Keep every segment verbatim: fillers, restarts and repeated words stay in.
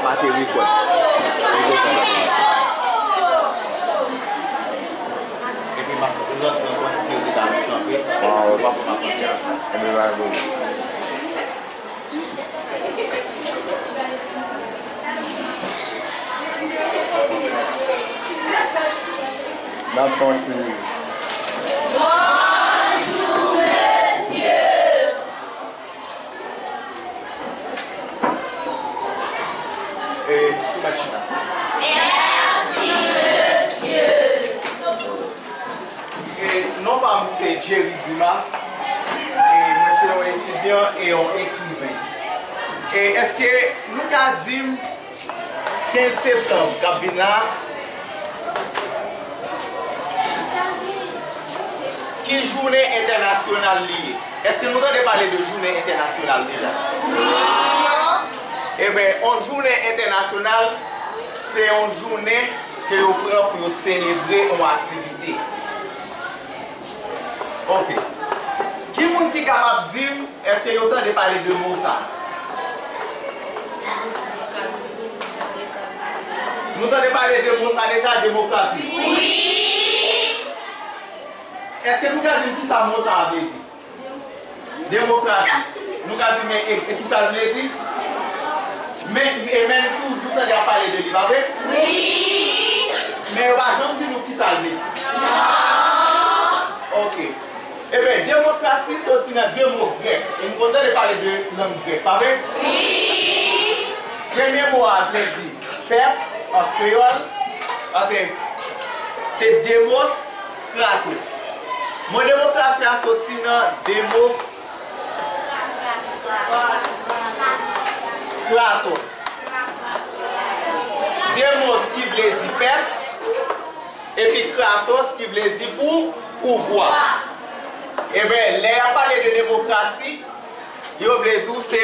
Pa te rekòd. Epi m ap, lòt nan konsi yo te ta kanpe. Ah, ok. W ap, w ap kanpe. Epi m ap. N ap fè yon ti. Bonjou, mesye. E, ou mèt chita. Mèsi, mesye. E, non pa m se Jerry Dumas. E, mwen se yon etidyan e yon ekriven. E, èske nou ka di m kenz septanm k ap vin la, ki jounen entènasyonal li ye? Èske nou tande pale de jounen entènasyonal deja? Non. Eben, yon jounen entènasyonal, se yon jounen ke yo pran pou yo selebre yon aktivite. Ok. Ki moun ki kapab di m, èske yo tande pale de mo sa? Nou tande pale de mo sa deja, demokrasi? Wi! Èske nou ka di m kisa mo sa a vle di? Demokrasi. Nou ka di, men, e, e kisa l vle di? Men, e men nou toujou tande y ap pale de li, pa vre? Wi! Men yo pa janm di nou kisa l vle di. Non! Ok. Eben, demokrasi soti nan de mo grèk. E nou konn tande pale de lang grèk, pa vre? Wi! Premye mo a vle di pèp an kreyòl, paske se demos, kratos. Mo demokrasi a soti nan demos, kratos. Demos ki vle di pèp, epi kratos ki vle di pou, pouvwa. Eben, lè y ap pale de demokrasi, yo vle di w se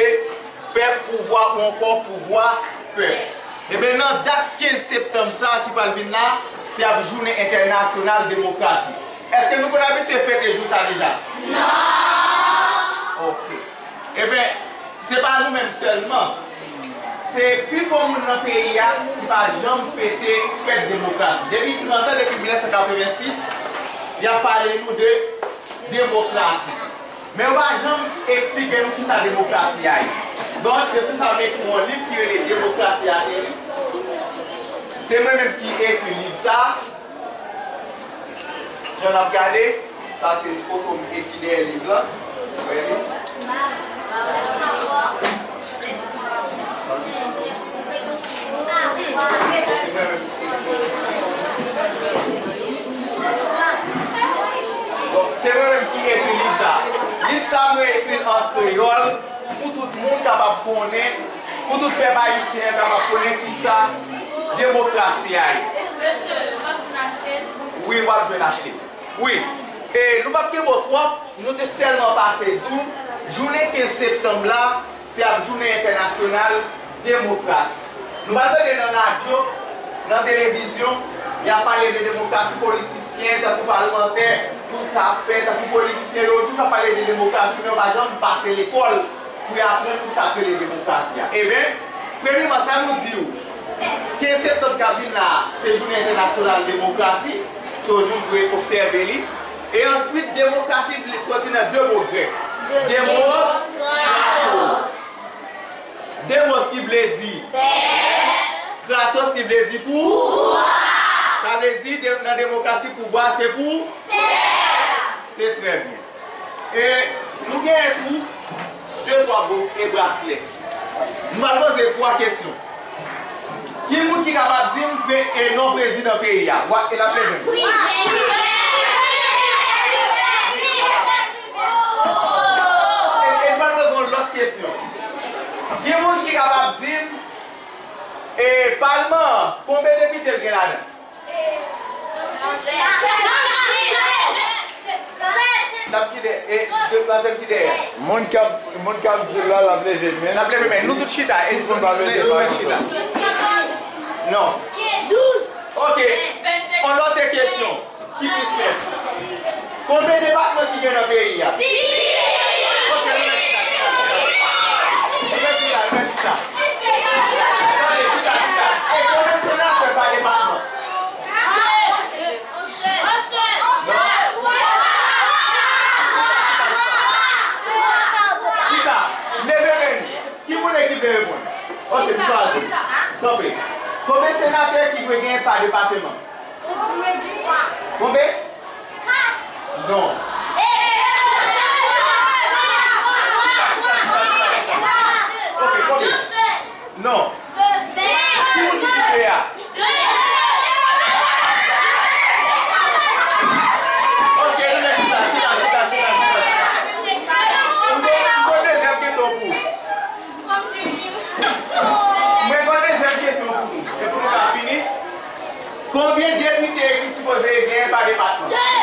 pèp pouvwa ou ankò pouvwa pèp. Eben, nan dat kenz septanm sa a ki pral vin la, se ap jounen entènasyonal demokrasi. Èske nou konn abitye fete jou sa deja? Non! Ok. Eben, se pa nou menm sèlman. Se pifò moun nan peyi a ki pa janm fete fèt demokrasi. Depi trant an, depi mil nèf san katrevensis, y ap pale nou de demokrasi. Men yo pa janm eksplike nou kisa demokrasi a ye. Donk, se pou sa m ekri yon liv ki rele Demokrasi a te li. Se mwen menm ki ekri liv sa a. Jan n ap gade, sa se foto m ki dèyè liv lan. Ou wè li? Donk, se mwen menm ki ekri liv sa. Liv sa, mwen ekri l an kreyòl pou tout moun kapab konnen, pou tout pèp ayisyen an kapab konnen kisa demokrasi a ye. Mesye, w ap vin achte? Wi, w ap jwenn achte. Wi. E nou p ap kenbe w twòp, nou te sèlman pase di w, jounen kenz septanm la, se ap jounen entènasyonal demokrasi. Nou pral tande nan radyo, nan televizyon, y ap pale de demokrasi, politisyen, tankou palmantè, tout sa ap fè, tankou politisyen yo, toujou ap pale de demokrasi, men yo pa janm pase lekòl pou y aprann nou sa k rele demokrasi a. Eben, premyeman, sa nou di w, kenz septanm k ap vin la a, se jounen entènasyonal demokrasi, so nou dwe obsève li. E answit, demokrasi vle soti nan de mo grèk. Demos, kratos. Demos ki vle di pèp, kratos ki vle di pou, pouvwa. Sa vle di, de, nan demokrasi, pouvwa se pou pèp. Se trè byen. E nou genyen tou de twa gwo e braslè. Nou pral poze twa kesyon. Ki moun ki kapab di m pre, e non prezidan peyi a? Wa, e l ap leve men. E, e nou pral poze yon lòt kesyon. Ki moun ki kapab di m, e palman an, konbyen depite l gen ladan? N ap kite, e, de, demoiselle ki dèyè. Moun k ap, moun k ap di l la, l ap leve men. L ap leve men. Nou tout chita. E nou tout chita. Non. Ok. On lòt kesyon ki pi senp. Konbyen depatman ki gen nan peyi a? Ok, nou mèt chita, nou mèt chita. Nou mèt chita, nou mèt chita. Tande, Chwazi. Kanpe. Konbyen senatè ki dwe genyen pa depatman? Konbyen? Non. Ok, konbyen? Non. Ki moun ki pi pre a? Ok, nou chita, chita, chita, chita, chita. M gen, m gen dezyèm kesyon pou ou. Mwen gen dezyèm kesyon pou nou. E pou nou ka fini. Konbyen depite ki sipoze genyen pa depatman?